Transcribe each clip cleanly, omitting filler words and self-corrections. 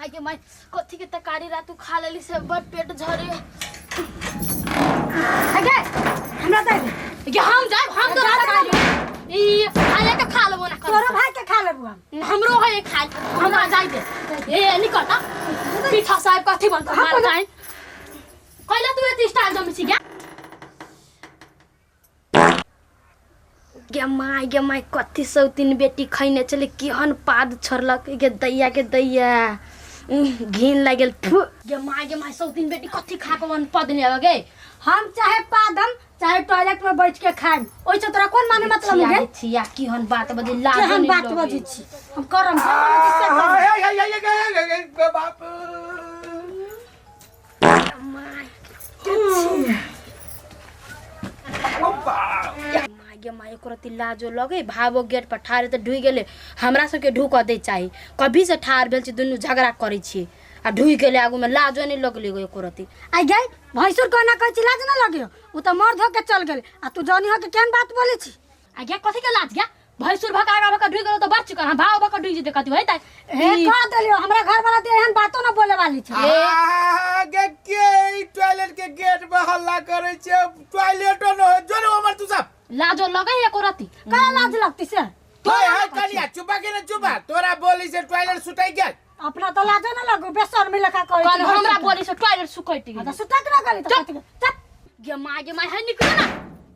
माय के माय, कथी के तरकारी रातू खा लेली से बड़ पेट झरे। गे, हमरा दे दे। गे हम जाब, हम तो जा, खा जा। लेब। ई खाए के खा लेबो ना। तोरो भाई के खा लेबू हम। हमरो है खाए, हमरा जाय दे। ए निकल त पीछा साहब कथी बनत हम मार कोनो- जाय। कइला तू एते स्टाइल जमी छी गे? गे माय, गे माय, कथी सौतीन बेटी खैने छलै, केहन पाद छोड़लक गे दैया, के दैया। घिन लागल। फु गे माय, गे माय, सौतीन बेटी कथी खा के वन पद ने गे? हम चाहे पादम चाहे टॉयलेट में बैठ के खाएम, ओइसे तोरा कोन माने मतलब छिया गे? गे छिया, केहन बात बजे लाज केहन नहीं बात लगे। बजै छी? हम करम जे मन होतै से करम। बाप। My my, गे माय, एको रत्ती लाजो लगे? भावो गेट पर ठाढ़ तऽ ढुकि गेलै। हमरा सबके ढुकऽ दै चाही। कभी से ठाढ़ भेल छी, दुनू झगड़ा करै छी आ ढुकि गेलै आगूमे, लाजो नहि लगलै गो एको रत्ती। आई गई भैंसुर कोना कहै छी लाज न लगियो? उ तऽ मर्द होके चल गेलै आ तू जनी होके केहन बात बोलै छी? आ गे कथी के लाज गे? भैंसुर भका आगा भका ढुकि गेलौ तऽ बड़ चुकल, हम भाव भका ढुकि जेतै कथी होइतै? हे कह देलियो, हमरा घर वाला तऽ एहन बातो न बोले वाली छै। गे के ई टॉयलेट के गेट पर हल्ला करै छै? टॉयलेटो न हो जो हमर तू सब। लाजो लगे एको रत्ती? कहाँ लाज लगती से? तोरा है कनिया चुपा के न चुपा, तोरा बोली से टॉयलेट सुतै गेल। अपना तऽ लाजो न लगू, बेशर्मी लेखा कहै कल छी। हमरा बोली से टॉयलेट सुकैत गेल। तऽ सुतक न गेली तऽ कथी के? चुप। गे माय, गे माय, है निकले ना,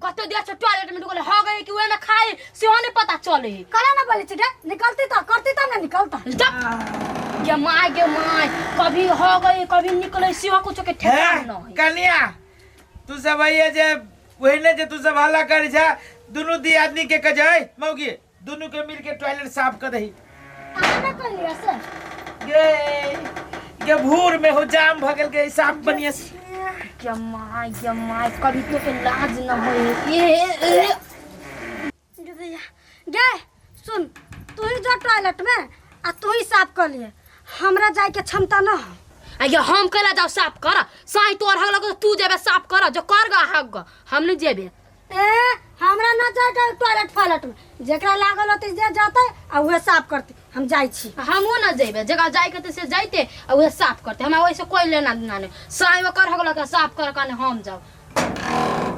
कते देर से टॉयलेट में ढुकल हो गए कि ओए में खाए सेहो नहीं पता चले है। कला ना बोले छी गे? निकलती तऽ करती तब ना निकलता। जब गे माय, गे माय, कभी हो गए कभी निकले सेहो कुछ के ठेकान न है। कनिया तू सब आइए जे ओहिने जे तू सब हल्ला करै छै, दुनू दी आदमी के कह जाय मौगी, दुनू के मिल के टॉयलेट साफ कर दही। अहाँ ना कहलियै से? गे गे भूर में हो जाम भ गेल के साफ बनिया से। गे माय, गे माय, कभी तो के लाज न होए। ए ए, ए। गे सुन, तू ही जो टॉयलेट में आ तू ही साफ कर लिए, हमरा जाय के क्षमता न हो। आ ये हम कैला जाओ साफ कर? साई तोर हग लगो, तू जेबे साफ कर, जो कर गा हग गा, हम नहीं जेबे। ए हमरा न जाय के टॉयलेट फॉयलेट में, जेकरा लागल होतै जे जतै आ उहे साफ करतै, हम जाइ छी। हमहूँ न जेबे, जगह जाय के से जैते आ उहे साफ करते, हमरा ओइसे कोई लेना देना नहीं। साई में कर हग लगा साफ कर कने हम जाओ।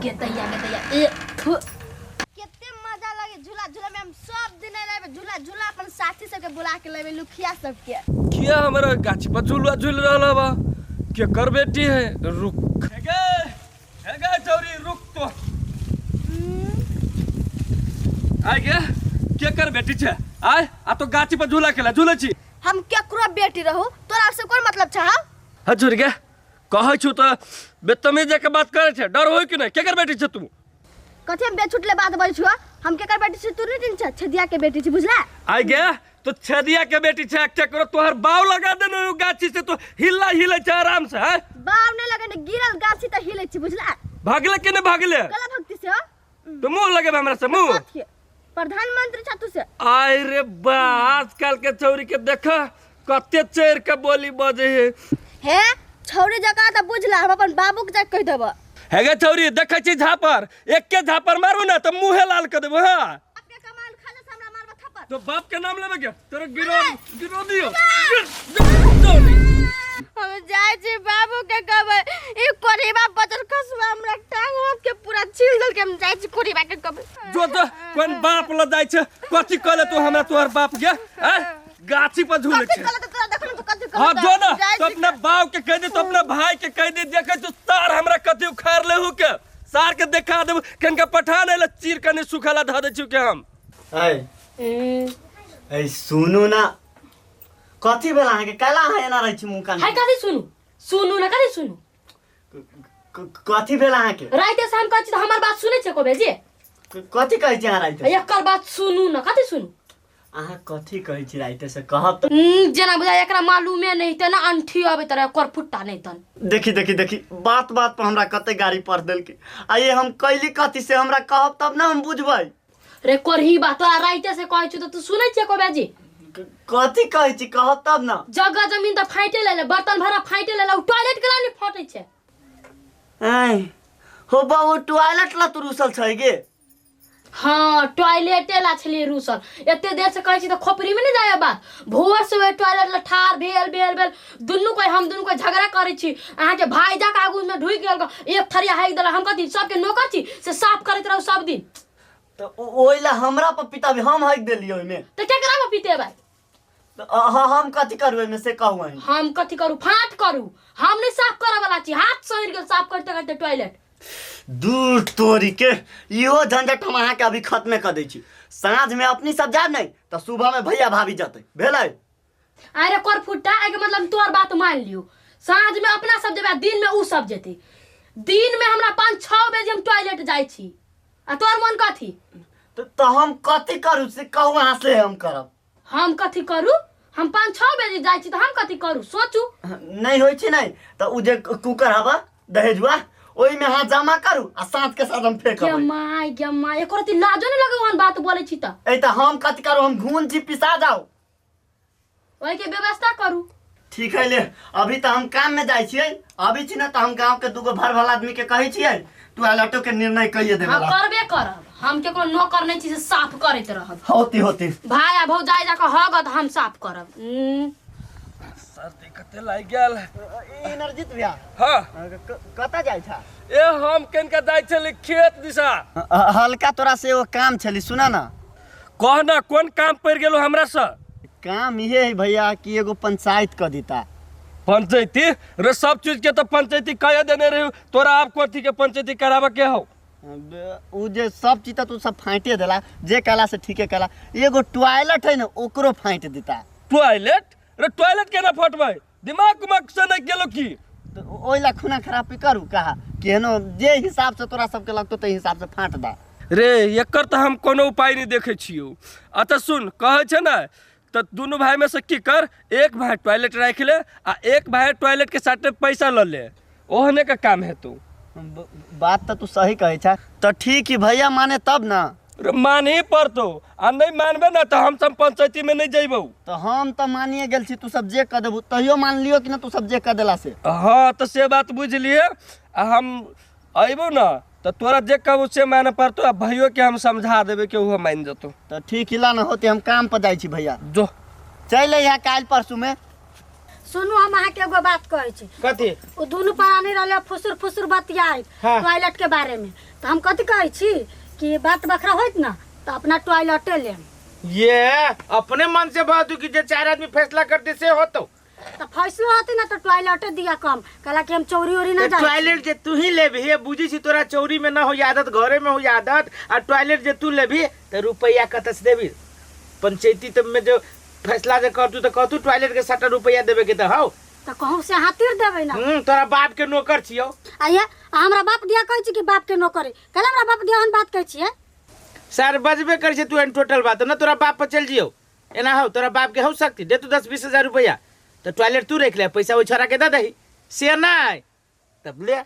गे दैया, गे दैया, ए थु। कते मजा लगे झूला झूला में, हम सब दिन लेबे झूला झूला, अपन साथी सबके बुला के लेबे, लुखिया सबके। किया हमरा गाछ पर झूलुआ झूल रहल बा? केकर बेटी है? रुक हे गे, हे गे चौरी, रुक तो। आय गे, केकर बेटी छै? आय आ तो गाछी पर झूला खेला झूले छी? हम केकरो बेटी रहू, तोरा से कोन मतलब छ? हाँ हजूर गे, कहै छु त बेतमीज के बात करे छै, डर होय कि नहीं? केकर बेटी छै तू? कथी हम बेछुटले बात बोल छु? हम केकर बेटी छी तू नहीं चिन्ह छ? छेदिया के बेटी छी, बुझला? आय गे, तो छेदिया के बेटी छै, केकरो तोहर बाव लगा देने उ गाछी से तो हिल्ला हिले छै आराम से हैं? बाव नहीं लगने, गिरल गाछी त हिले छी, बुझला? भागले के नहीं भागले? गला भक्ति से हो? तो मुंह लगे हमरा से मुंह? कथी प्रधानमंत्री छ तू से? आय रे बा, आजकल के छौरी के देख कते चढ़ के बोली बजे है। हे छौरी जका त बुझला, हम अपन बाबू के जा कह देब। हे गे छौरी, देखै छी झापर, एके झापर मारू ना त मुंहे लाल कर देबो। हां बाप के कमाल खा ले से हमरा मारबा थप्पड़? तो बाप के नाम लेबे के तोरा गिरो गिरो दियो गिर- गिर- हम जाय छी बाबू के कहबै, ई कोरीबा बजर खसुआ हमरा टांग हाथ के पूरा छील देलकै, हम जाय छी कोरीबा के कहबै। जो तो कोन बाप ल जाय छै? कथी कहले तू हमरा तोहर बाप के? हैं गाछी पर झूले कथी छै? कहले त तोरा देखल तू कथी कहले? हाँ जो ना जाय तो छी। अपना बाप के कह दे, तो अपना भाई के कह दे, देखे तो सार हमरा कथी उखाड़ ले हु के सार के देखा देब, कनका पठा नहीं ला चीर कने सुखाला ध दे छु के हम। ऐ ऐ सुनू ना, कथी भेल अहाँके? काल्हि अहाँ एना रहै छी मुँह कान। हाय कथी सुनू? सुनू ना, कथी सुनू? कथी भेल अहाँके? राइते से हम कहै छी तऽ हमर बात सुनै छै को भेजी? कथी कहै छी अहाँ राति से? एकर बात सुनू ना, कथी सुनू? अहाँ कथी कहै छी राति से कहब तऽ। जेना बुझाय एकरा मालूमे नहीं तेना अंठी अबैत रहे करफुट्टा नहीं तन। देखी देखी देखी, बात बात पर हमरा कते गाड़ी पढ़ देलकै। आ ये हम कैली कथी से हमरा कहब तब ना हम बुझबै। रे कोरही बात तोरा राइते से कहै छु तऽ तू सुनै छियै को बेजी? कथी कहै छी कहब तब ना। जगह जमीन तऽ फाइटे लेले, बर्तन भाड़ा फाइटे लेले, उ टॉयलेट केना नहीं फटै छै? ऐ हो बाबू, टॉयलेट ला तू रुसल छै गे? हाँ, टॉयलेटे ला छलियै रूसल। एते देर से कहै छी तऽ खोपड़ी में नहीं जाय बात। भोर से ओहि टॉयलेट ला ठार भेल भेल भेल दुनू कोई, हम दुनू कोई झगड़ा करै छी। अहाँके भाई जाके आगू में ढुकि गेल, एक थरिया हाकि देलक। हम कथी सबके नौकर छी से साफ करैत रहू सब दिन? तऽ ओहि ला हमरा पर पिता भी, हम हकि देलियै ओहिमे। तऽ केकरा पर पितेबै? तऽ अहाँ हम कथी करू ओहिमे से कहू अहीं। हम कथी करू? फाट करू। हम नहीं साफ करऽ वाला छी, हाथ सड़ि गेल साफ करते करते टॉयलेट। दूर तोरी के, इहो झंझट हम अहाँके अभी खत्मे कऽ दै छी। साँझ में अपनी सब जायब नहीं तऽ सुबह में भैया भाभी जतै, भेलै? अरे कर फुट्टा, एहिके मतलब तोहर बात मान लियौ। साँझ में अपना सब जेबै, दिन में उ सब जेतै। दिन में हमरा 5-6 बजे हम टॉयलेट जाइ छी, आ तोहर मन कथी? तऽ हम कथी करू से कहू अहाँ, से हम करब। हम कथी करू? हम 5-6 बजे जाइ छी तऽ हम कथी करू? सोचू। नहीं होइ छै नहीं तऽ उ जे कुकर हवा दहेजुआ, ओहिमे अहाँ जमा करू आ साँझ के साथ हम गे फेंकबै। My गे my, एको रत्ती लाजो नहीं लगे ओहन बात बोलै छी तऽ? ए तऽ हम कथी करू? हम घून छी, पिसा जाउ। ओहिके व्यवस्था करू। ठीक है ले, अभी तऽ हम काम में जाइ छियै। अभी छी ने तऽ हम गांव के दूगो भर भल आदमी के कहै छियै, तू आलटो के निर्णय कहिए देबे हम ला। करबे करब। हम केकरो नौकर नहीं छी से साफ करैत रहब। होती होती। भाई आ भौजाई जाके हगत, हम साफ करब। सर्दी कते लागि गेल। इनरजीत भैया। हाँ। कतऽ जाइ छा? ए हम कनिका जाइ छली खेत दिशा। हल्का तोरा से एगो काम छली, सुना ना। कह ना, कोन काम पड़ि गेलो हमरा से? काम इहे है भैया कि एगो पंचायत कऽ देता। पंचायती? रे सब चीज के तो पंचायती कह देने रही तोरा, आब कथी के पंचायती कराबे के हौ? उ जे सब चीज तऽ तू सब फाँटे देला, जे कहला से ठीके कहला। एगो टॉयलेट है ने, ओकरो फाँटि देता। टॉयलेट? रे टॉयलेट केना फटबै? दिमाग उमाग से नहीं गेलो की? तऽ ओहि ला खूना खराबी करू कहा केहनो, जे हिसाब से तोरा सबके लगतो ताहि हिसाब से फाँट दा। रे एकर तऽ हम कोनो उपाय नहीं देखे छियौ। अच्छा सुन, कहै छै ने तऽ दुनू भाई में से की कर, एक भाई टॉयलेट राखि ले आ एक भाई टॉयलेट के साथे पैसा लऽ ले, ओहने के काम हेतौ। बात तऽ तू सही कहै छा। तऽ ठीक ही भैया, माने तब ना। रे मानही पड़तौ, आ नहीं मानबे ना तऽ हम सब पंचायती में नहीं जइबौ। तऽ हम तऽ मानिए गेल छी, तू सब जे कह देबू तहियो मान लियो कि ना तू सब जे कह देला से। हाँ तऽ से बात बुझलिए। आ हम अयबौ ना तऽ तोरा जे कहबौ से माने पड़तौ, आ भैयो के हम समझा देबै कि ओहो मानि जेतौ। तऽ ठीक हिला ना होते, हम काम पर जाइ छी भैया। जो। चलि अइहा काल्हि परसू में। सुनू, हम अहाँके एगो बात कहै छी। कथी? ओ दुनू प्राणी रहले फुसुर फुसुर बतियाइत हाँ। टॉयलेट के बारे में, तऽ हम कथी कहै छी कि बात बखरा होइत ना तऽ अपना टॉयलेटे लेम। ये अपने मन से बात कि जे चार आदमी फैसला करते से होतो। तऽ फैसलो होती ना तऽ टॉयलेटे दिया कम, कहला कि हम चोरी उरी ना तो जाइ। टॉयलेट जे तू ही लेबही, ये बुझी छी तोरा चौरी में ना हो आदत, घरे में हो आदत। आ टॉयलेट जे तू लेबही तो रुपया कतऽ से देबी? पंचायती तब में जो फैसला जे करतू तो कहतू टॉयलेट के 60 रुपया देबे के, तऽ हौ। तऽ कहूँ से अहाँ तीर देबै ना। तोरा बाप के नौकर छियौ। आ ये हमरा बाप दिया कहै छी कि बाप के नौकरी? कहले हमरा बाप दिया हम बात कहै छियै। सर बजबे करै छै तू एहन टोटल बात ना, तोरा बाप पर चलि जियौ। एना हौ तोरा बाप के हौ शक्ति दे तू 10-20 हजार रुपया तऽ टॉयलेट तू रख ले, पैसा ओहि छोरा के दे दही। से नहीं तब ले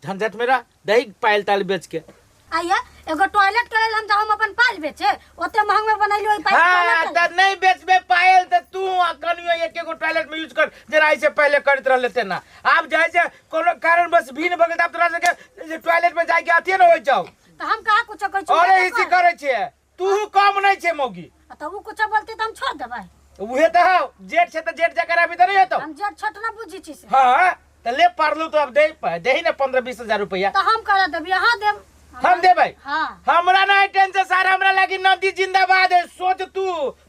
झंझट में रह, दही पायल ताल बेच के। आइए एगो टॉयलेट के लेल हम जाऊ अपन पायल बेचे? ओते महंग में बनैलियो ई पायल। हाँ टॉयलेट तऽ नहीं बेचबे पायल तऽ तू आ कनियो एक एगो टॉयलेट में यूज कर, जेना ऐसे पहले करैत रहले तेना। आब जाइ छै कोनो कारण बस भीन भऽ गेल तऽ आब तोरा सबके जे टॉयलेट में जाइके अथिये ने होइ छौ। तऽ हम कहाँ कुछो कहै छी? अरे इसी करै छियै तू, कम नहीं छै मौगी। तऽ उ कुछो बोलती तऽ हम छोड़ देबै? उहे तऽ हौ, जेठ छै तऽ जेठ जकर अभी तऽ नहीं हेतौ। हम जेठ छोट ना बुझी छी से। हाँ तऽ ले पारलू तो अब दे देही ने 15-20 हजार रुपया। तऽ हम करा देबी, अहाँ देब। हम देबै? हाँ। हमरा नहीं टेंशन सार, हमरा लागी नदी जिंदाबाद है। सोच तू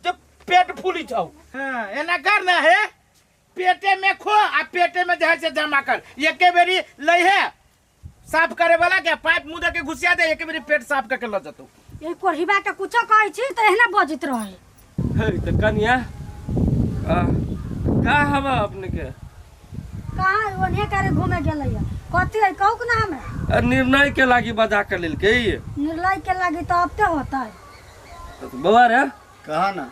जो पेट फूली छौ। हाँ एना कर ना है, पेटे में खो आ पेटे में जे से जमा कर। एके बेरी लै है साफ करे वाला के पाइप मुंह दे के घुसिया दे, एके बेरी पेट साफ करके ल जतौ। ई कोढ़िबा के कुछो कहै छी तऽ एहना बजैत रहै। हे तऽ कनिया का हवा अपने के? कहाँ ओन्हे करे घूमे गेलै है? कथी है कहू ना हमरा। निर्णय के लागी बजा के लेलकै। निर्णय के लागी तऽ अब ते होतै। बौआ रे। कहा ना।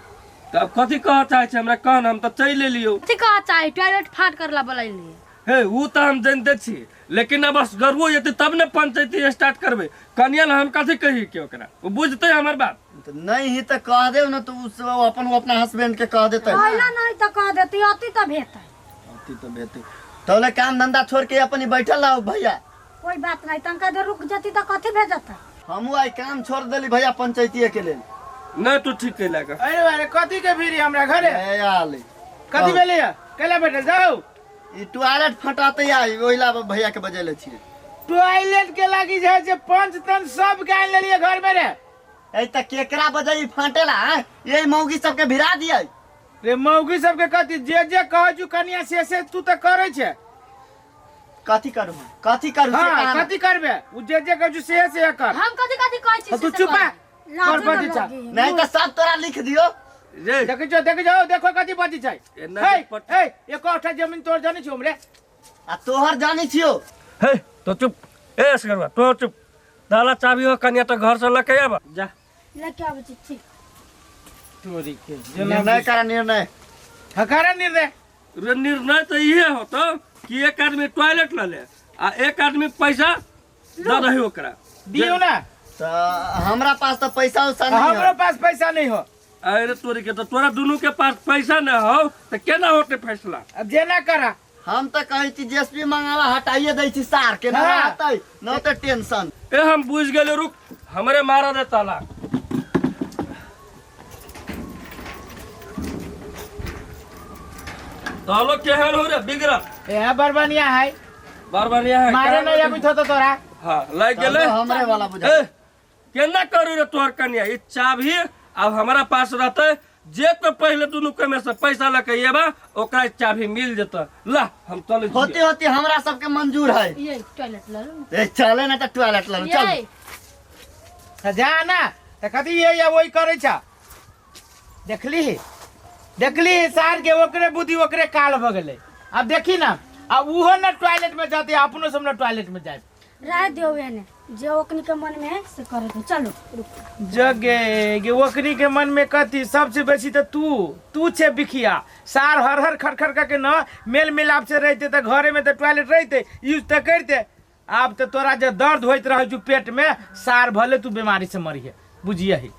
तऽ अब कथी कह चाहै छै हमरा कह ना, हम तऽ चलि एलियौ। कथी कह चाहे? टॉयलेट फाट करला बोलैली। हे उ तऽ हम जानिते छी, लेकिन अब असगरुओ जेतै तब ने पंचायती स्टार्ट करबै। कनिया ला हम कथी कही के ओकरा, ओ बुझतै हमर बात? तऽ नहीं ही तऽ कह देव ना, तो उस अपन वो अपना हस्बैंड के कह देतै। कहला नहीं तऽ कह देती, अति तऽ भेतै। अति तऽ भेतै तोले काम धंधा छोड़ के अपन ही बैठल रहो भैया। कोई बात नहीं, तनका देर रुक जती तऽ कथी भेजतै? हमहूँ आइ काम छोड़ देली भैया पंचायतीये के लेल। नहीं तू ठीक कैला का। अरे अरे कथी के भीड़ हमरा घरे? ए आले कथी भेलै है? कैला बैठल जाऊ? ई टॉयलेट फटाते आई ओहिला भैया के बजेले छियै। टॉयलेट के लागी जे है से पंच तन सब के आनि लेलियै घर में रे। ए त केकरा बजाई फाटेला हैं? यही मौगी सबके भिरा दियै। रे मौगी सबके कथी जे जे कहै छु कनिया से से तू तऽ करै छै। कथी करू हम? कथी करू से हाँ कहा ना। कथी करबे? उ जे जे कहै छु से से कर। हम कथी कथी कहै छी हाँ, तू से चुप करू। है। लाजो पर बजै न छ। लगी। नहीं तऽ सब तोरा लिख दियो। रे देखै छौ देखै छौ देखो कथी बजै छै। एना हे जे पट- हे एको जमीन तोर जानै छौ हमरे। आ तोहर जानै छियो। हे तो चुप ए असगरवा तो चुप दाला चाबी हो कनिया तो घर से लके आबा जा। लेके आबै छी ठीक। तोरी के निर्णय करा निर्णय। हकारा निर्णय। रे निर्णय तो इहे होतो कि एक आदमी टॉयलेट ल ले आ एक आदमी पैसा दे रही ओकरा दियो ना। तऽ हमरा पास तऽ पैसा उसा नहीं हमरो हो। पास पैसा नहीं हो। अरे तोरी के तो तोरा दुनू के पास पैसा न हो तो केना होते फैसला? अब जेना करा। हम तऽ कहै छी जेसीबी मंगावा हटाइए दै छी सार के ना हाँ। रहतै न तऽ टेंशन। ए हम बुझ गेलियो रुक हमरे मारा दे ताला। तालो केहन हो रे बिगड़ल? ए बड़ बढ़िया है। बड़ बढ़िया है। मारे नहीं अभी तो तोरा। हाँ लाग गेलै। हमरे वाला बुझा। ए केना करू रे तोहर कनिया ई चाभी अब हमारा पास रहते जे को पहले दुनू के में से पैसा लके एबा ओकरा चाभी मिल जेता। ला हम चलै छी। होती होती हमरा सबके मंजूर है। ये टॉयलेट ल लू। ए चले ना त टॉयलेट ल लू, चल। ये। त जा ना त कथी ये या वही करै छ। देखली देखली सार के ओकरे बुद्धि ओकरे काल भ गेलै। अब देखी ना अब उहो न टॉयलेट में जाते अपनो सब न टॉयलेट में जाए। राय दियो एने जे ओकनी के मन में है से करे दो। चलो रुक जगे गे ओकनी के मन में कथी सबसे बेसी त तू तू छे बिखिया सार हर हर खर खर करके न मेल मिलाप से रहते त घरे में त टॉयलेट रहते यूज त करते। आब त तोरा जे दर्द होइत रहै छौ पेट में सार भले तू बीमारी से मरिहे बुझियही।